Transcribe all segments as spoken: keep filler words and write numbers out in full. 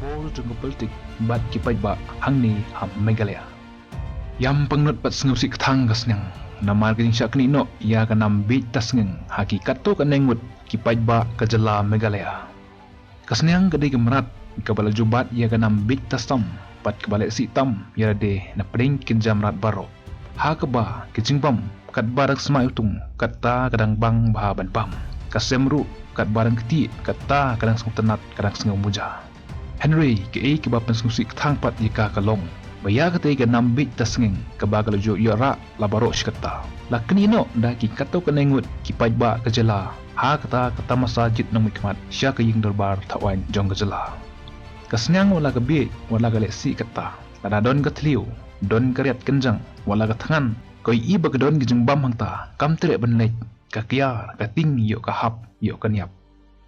Por jong ka politik bad ki paidbah hangne ha Meghalaya. Ïam pangnud bad sngewsih kthang ka sniang namar ka jingshah knieh noh ïa ka nam biej tasngeng ha ki katto katne ngut ki paidbah ka jylla Meghalaya. Ka sniang ka dei ka mrad kaba la ju bat ïa ka nam biej tasam bad kaba leh sih tam ïa lade na pdeng ki kynja mrad baroh. Ha kaba ka jingbam katba dang sma ïa u tung katta ka dang bang bha ban bam. Ka sem ruh katba dang ktieh katta ka dang sngewtynnat ka dang sngew muja. Hynrei kaei kaba pynsngewsih kthang pat ïa ka ka long ba ïa katei ka nam biej tasngeng kaba ka la ju ïoh rah la baroh shi katta la knieh noh da ki katto katne ngut ki paidbah ka jylla ha kata ka tamasa jied nongmihkhmat sha ka ïing dorbar thawaiñ jong ka jylla. Ka sniang wat la ka biej wat la ka leh sih katta, lada don ka thliew, don ka riat kynjang wat la ka thngan, ka ïohi ba ka don ka jingbam hangta kam treh ban leit, ka kiar ka ting ïoh ka hap ïoh ka niap.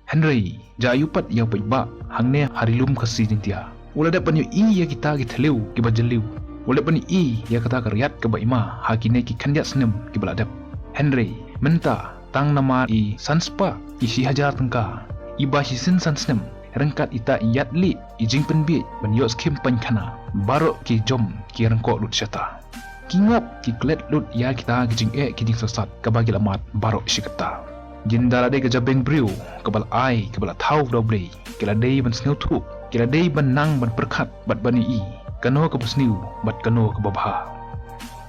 Hynrei jia ïa u pat ïa u paidbah hangne ha ri lum Khasi Jaiñtia, u la dep ban ïohi ïa kita ki thliew kiba jylliew, u la dep ban ïohi ïa kata ka riat kaba ima ha kine ki khyndiat snem kiba la dep. Hynrei mynta tang namar i san spah i shi hajar tyngka i ba shisien san snem ryngkat ita i ïaid lieh i jingpynbiej ban ïoh skhim painkhana, baroh ki jom ki ryngkoh lut shata. Ki ngop ki klet lut ïa kita ki jingeh ki jingsangsat kaba ki la mad baroh shi katta. Ynda la dei ka jabieng briew kaba la ai kaba la thaw da U Blei, ki la dei ban sngewthuh, ki la dei ban nang ban pyrkhat bad ban ïohi kano kaba sniew bad kano kaba bha.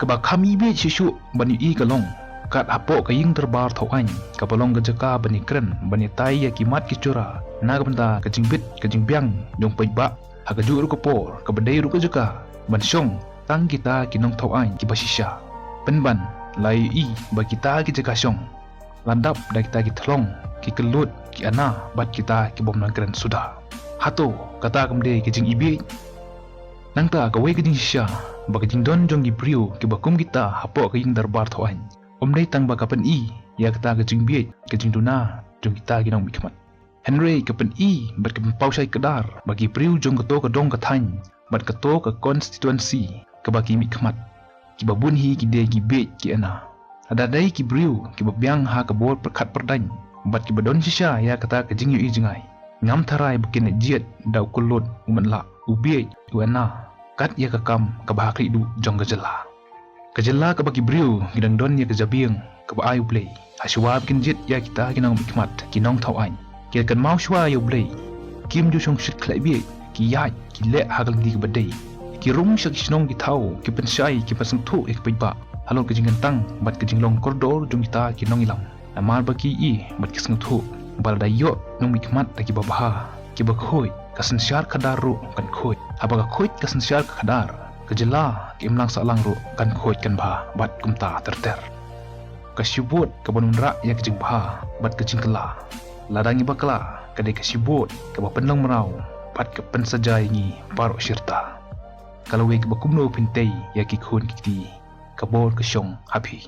Kaba kham ibiej shuh shuh ban ïohi ka long kat hapoh ka ïing dorbar thawaiñ kaba long ka jaka ban ïakren ban ïatai ïa ki mat ki jora na ka bynta ka jingbit ka jingbiang jong paidbah. Ha kajuh ruh ka por kaba dei ruh ka jaka ban shong tang kita ki nongthawaiñ kiba shisha. Pynban la ïohi ba kita ki jaka shong la dap da kita ki thlong, ki kyllut, ki ana bad kita ki bym lah kren suda. Hato kata kam dei ka jingibiej? Nangta kawei ka jingshisha ba ka jingdon jong ki briew kiba kum kita hapoh ka ïing dorbar thawaiñ ym dei tang ba ka pyni ïa kata ka jingbiej, ka jingduna jong kita ki nongmihkhmat. Hynrei ka pyni bad ka pynpaw shai kdar ba ki briew jong kato ka dong ka thaiñ bad kato ka constituency kaba ki mihkhmat kiba bun hi ki dei ki biej ki ana. Lada dei ki briew kiba biang ha ka bor pyrkhat pyrdaiñ bad kiba don shisha ïa kata ka jingïohi jngai, ngam tharai ba kin jied da u kyllut, u mynlah, u biej, u ana kat ïa ka kam kaba ha khlieh duh jong ka jylla. Ka jylla kaba ki briew ki dang don ïa ka jabieng kaba ai U Blei. Ha shuwa ba kin jied ïa kita ki nongmihkhmat ki nongthawaiñ, ki la kynmaw shuwa ïa U Blei. Kim ju shong shit khleh biej, ki ïaid ki leh ha ka lynti kaba dei. Ki rung sha ki shnong ki thaw, ki pynshai ki pynsngewthuh ïa ki paidbah halor ka jingkyntang bad ka jinglong kordor jong kita ki nongïalam. Namar ba ki ïohi bad ki sngewthuh ba lada ïoh nongmihkhmat da kiba bha, kiba khuid, ka synshar khadar ruh kan khuid. Haba ka khuid ka synshar khadar, ka jylla ka imlang sahlang ruh kan khuid kan bha bad kumta ter ter. Ka shi vote kaban wanrah ïa ka jingbha bad ka jingkylla, lada ngi bakla, ka dei ka shi vote kaba pynlong mraw bad ka pynsaja ïa ngi baroh shirta. Ka lawei kaba kumno phin tei ïa ki khun ki kti, ka bor ka shong ha phi.